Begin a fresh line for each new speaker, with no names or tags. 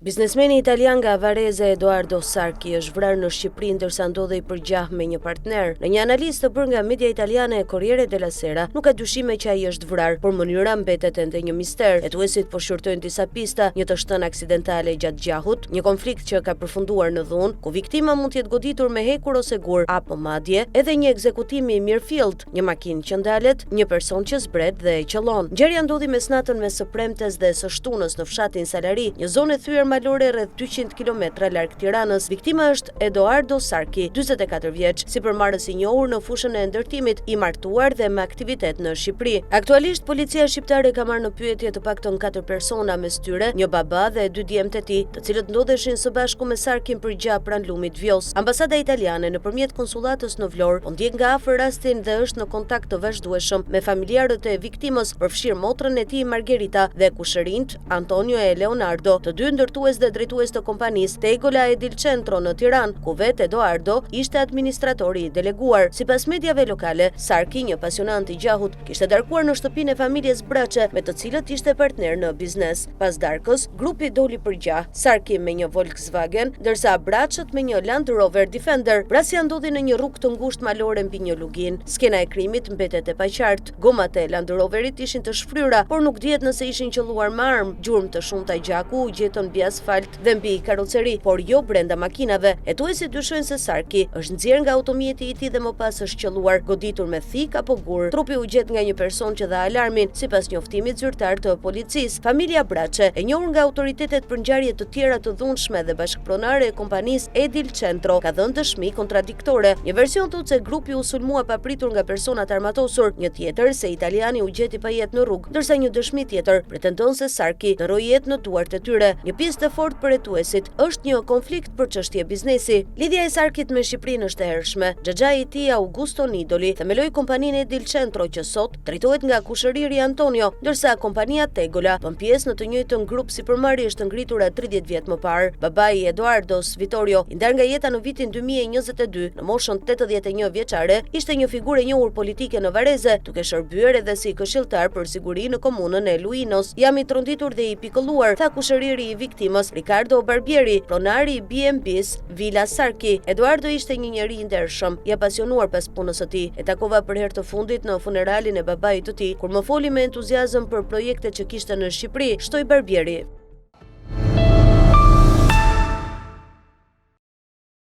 Biznesmeni italian nga Vareze Edoardo Sarchi është vrarë në Shqipëri ndërsa ndodhej për gjah me një partner. Në një analizë të bërë nga media italiane Corriere della Sera, nuk ka dyshime që ai është vrarë, por mënyra mbetet ende një mister. Hetuesit po shqyrtojnë disa pista, një të shtënë aksidentale gjatë gjahut, një konflikt që ka përfunduar në dhunë, ku viktima mund të jetë goditur me hekur ose gur, apo madje edhe një ekzekutim i mirëfilltë. Një makinë që ndalet, një person që zbret dhe e qëllon. Ngjarja ndodhi mesnatën mes së premtes dhe së shtunës në fshatin Salari, një zonë e thyer malore rreth 200 kilometra larg Tiranës. Viktima është Edoardo Sarchi, 44 vjeç, sipërmarrës i njohur në fushën e ndërtimit, i martuar dhe me aktivitet në Shqipëri. Aktualisht, policia shqiptare ka marrë në pyetje të paktën 4 persona, mes tyre një baba dhe dy djemtë e tij, të cilët ndodheshin së bashku me Sarkin për gjah pranë lumit Vjosë. Ambasada italiane, nëpërmjet konsullatës në Vlorë, po ndjek nga afër rastin dhe është në kontakt të vazhdueshëm me familjarët e viktimës, përfshirë motrën e tij Margherita dhe kushërinjtë Antonio e Leonardo, të dy ndërtues dhe drejtues të kompanisë Tegola Edilcentro në Tiranë, ku vetë Edoardo ishte administratori i deleguar. Sipas mediave lokale, Sarki, një pasionant i gjahut, kishte darkuar në shtëpinë e familjes Braçe, me të cilët ishte partner në biznes. Pas darkës, grupi doli për gjah, Sarki me një Volkswagen, ndërsa Braçët me një Land Rover Defender. Vrasja ndodhi në një rrugë të ngushtë malore mbi një luginë. Skena e krimit mbetet e paqartë. Gomat e Land Roverit ishin të shfryra, por nuk dihet nëse ishin qëlluar me armë. Gjurmë të shumta gjaku u gjetën mbi asfalt dhe mbi karroceri, por jo brenda makinave. Hetuesit dyshojnë se Sarki është nxjerrë nga automjeti i tij dhe më pas është qëlluar, goditur me thikë apo gur. Trupi u gjet nga një person që dha alarmin, sipas njoftimit zyrtar të policisë. Familja Braçe, e njohur nga autoritetet për ngjarje të tjera të dhunshme dhe bashkëpronare e kompanisë Edil Centro, ka dhënë dëshmi kontradiktore. Një version thotë se grupi u sulmua papritur nga persona të armatosur, një tjetër se italiani u gjet i pajetë në rrugë, ndërsa një dëshmi tjetër pretendon se Sarki ndërroi jetë në duart e tyre. Një pistë e fortë për hetuesit është një konflikt për çështje biznesi. Lidhja e Sarkit me Shqipërinë është e hershme. Xhaxhai i tij, Augusto Nidoli, themeloi kompaninë Edil Centro që sot drejtohet nga kushëriri Antonio, ndërsa kompania Tegola bën pjesë në të njëjtën grup sipërmarrjesh të ngritura 30 vjet më parë. Babai i Edoardos, Vittorio, i ndarë nga jeta në vitin 2022, në moshën 81 vjeçare, ishte një figurë e njohur politike në Vareze, duke shërbyer edhe si këshilltar për siguri në komunën e Luinos. Jam i tronditur dhe i pikëlluar, tha kushëriri i viktimës, Riccardo Barbieri, pronari i B&B-s Villa Sarchi. Edoardo ishte një njeri i ndershëm, i apasionuar pas punës së tij. E takova për herë të fundit në funeralin e babait të tij, kur më foli me entuziazëm për projektet që kishte në Shqipëri, shtoi Barbieri.